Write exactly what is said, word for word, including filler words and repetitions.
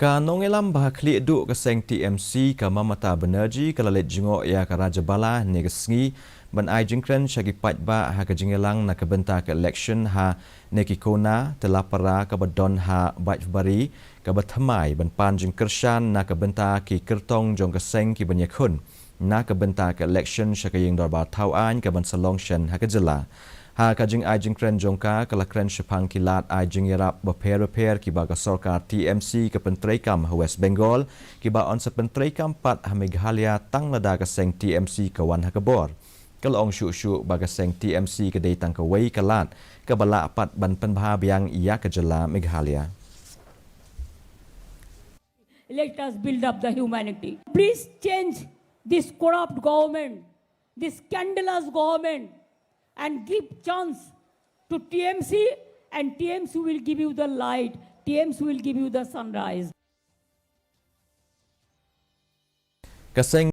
Ka nongïalam ba ha khlieh duh ka seng T M C ka Mamata Banerjee ka la leit jngoh ïa ka Rajabala hynne ka sngi ban ai jingkren sha ki paidbah ha ka jingïalang na ka bynta ka election ha Nekikona, Telapara kaba don ha Baibari, kaba thymmai ban pan jingkyrshan na ka bynta ki kyrtong jong ka seng ki ban ïakhun na ka bynta ka election sha ka ïing dorbar thaw aiñ ka ban sa long shen ha ka jylla. Ha ka jingai jingkren jong ka, ka la kren shaphang ki lad ai jingïarap bapher bapher kiba ka sorkar T M C ka pyntreikam ha West Bengal, kiba yn sa pyntreikam pat ha Meghalaya tang lada ka seng T M C ka wan ha ka bor. Ka la ong shuh shuh ba ka seng T M C ka dei tang kawei ka lad kaba lah pat ban pynbha biang ïa ka jylla Meghalaya. Let us build up the humanity. Please change this corrupt government, this scandalous government, and give chance to T M C, and T M C will give you the light, T M C will give you the sunrise. Ka seng